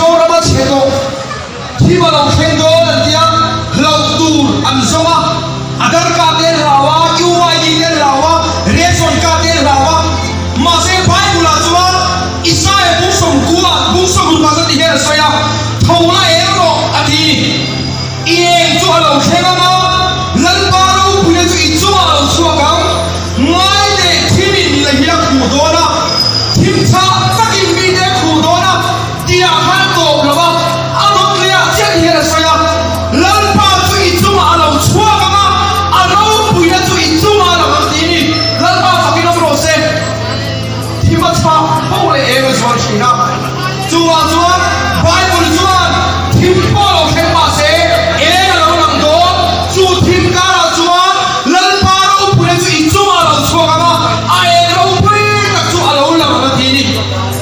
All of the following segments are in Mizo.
Mizoram a chhe tawh, thim a lo thleng dawn an tia, hlauh tur an zawng a, Aadhaar card te an hlau a, UID te an hlau a, ration card te an hlau a, mahse Bible ah chuan Isaiah bung sawmkua, bung sawmruk ah chuan ti hian a sawi a, Tho la eng rawh a ti. I eng chu a lo thleng ang a, Lalpa ropuina chu i chungah a lo chhuak ang. Ngai leh thimin la hi a khuh dawn a, thim chhah takin mite a khuh dawn a tihah khan tawp lo a, a rawn lehah chiah ti hian a sawi a, Lalpa chu i chungah a lo chhuak ang a, a ropuina chu i chungah a lang ang tih ni. Lalpa fakin awm rawh se. Thim a chhah fo leh eng a zual thin a, chuvang chuan Bible chuan thim pawh lo thleng mah se eng a lo lang dawn, chu thim karah chuan Lalpa ropuina chu i chungah a lo chhuak ang a, a eng ropui tak chu a lo lang ang a ti ni.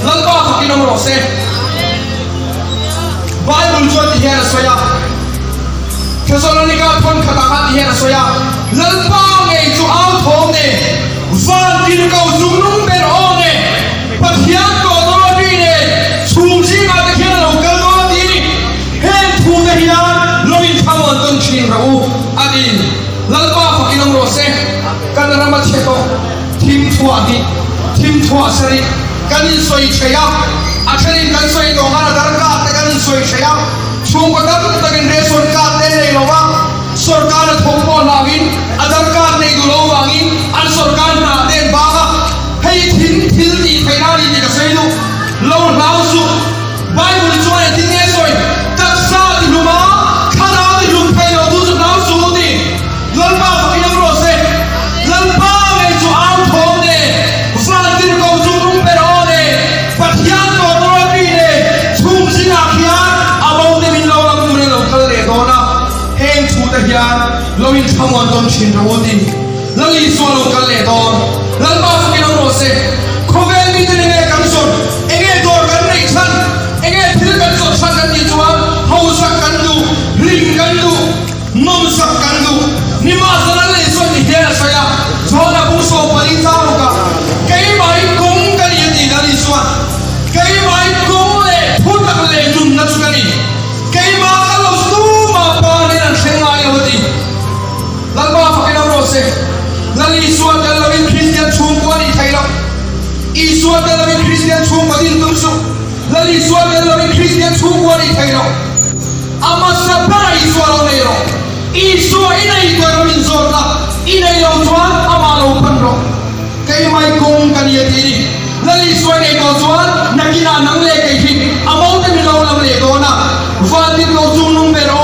Lalpa fakin awm rawh se. Bible chuan ti hian a sawi a, Thesalonika thawn khatah khan ti hian a sawi a, Lalpa ngei chu au thawm nen, Van tirko chungnung ber aw ne, Pathian tawh dawn a ri nen, chhum zingah te khian a lo kal dawn a ti ni. Heng thu te hian lo inthlamuan tawn thin rawh u, a ti. Lalpa fakin awm rawh se, kan ram a chhe tawh, thim thuah hnih, thim thuah sarih kan insawi thei a, a thenin kan sawi tawh khan a darkar te kan insawi thei a, chhungkaw tam takin ration card te nei lo a, Sorkar a thawk pawh hlauhin a darkar neih duh lo vangin an sorkar hna te an bang a, hei thil thil tih theihna a ni tih ka sawi duh lo hlau suh. Bible chuan engtin nge sawi? Taksa ti hlum a, thlarau ti hlum thei lo tu chu hlau suh u ti. Lalpa fakin awm rawh se. Lalpa ngei chu au thawm nen, van tirhkoh chung rum ber aw nen, Pathian tawh dawn mi nen chhum zingah khian a bo te min lo lam turin a lo kal leh dawn a. Heng chhute hian lo inthlamuan tawn thin rawh u ti. Lal Isua lo kal leh dawn. Lalpa fakin awm rawh se. Khawvel miten enge kan zawrh, enge dawr kan neih chhan, enge thil kan zawrh chhan kan tih chuan hausak kan duh, hlim kan duh, nawmsak kan duh. Nimahsela Lal Isua ti hian a sawi a, Johana bung 14 chang rukah, Keimah in kawng ka ni a ti Lal Isua'n. Keimah in kawng leh thutak leh nunna chu ka ni. Keimah ka lo tumah pa nen an thleng ngai lo a ti. Lalpa fakin awm rawh se. Lal Isua tel lovin Kristian chhungkua nih theih loh. Isua tel lovin Kristian chhungkua din tum suh. Lal Isua tel lovin Kristian chhungkua nih theih loh. A hmasa berah Isua lo nei rawh. Isua i nei tawh emaw min zawt la, i nei lo chuan amah lo pan rawh. Keimah i kawng ka ni a ti ni. Lal Isua i nei tawh chuan nakinah nang leh kei hi a mo te min lo lam leh dawn a. Van tirhkoh chung nung ber aw.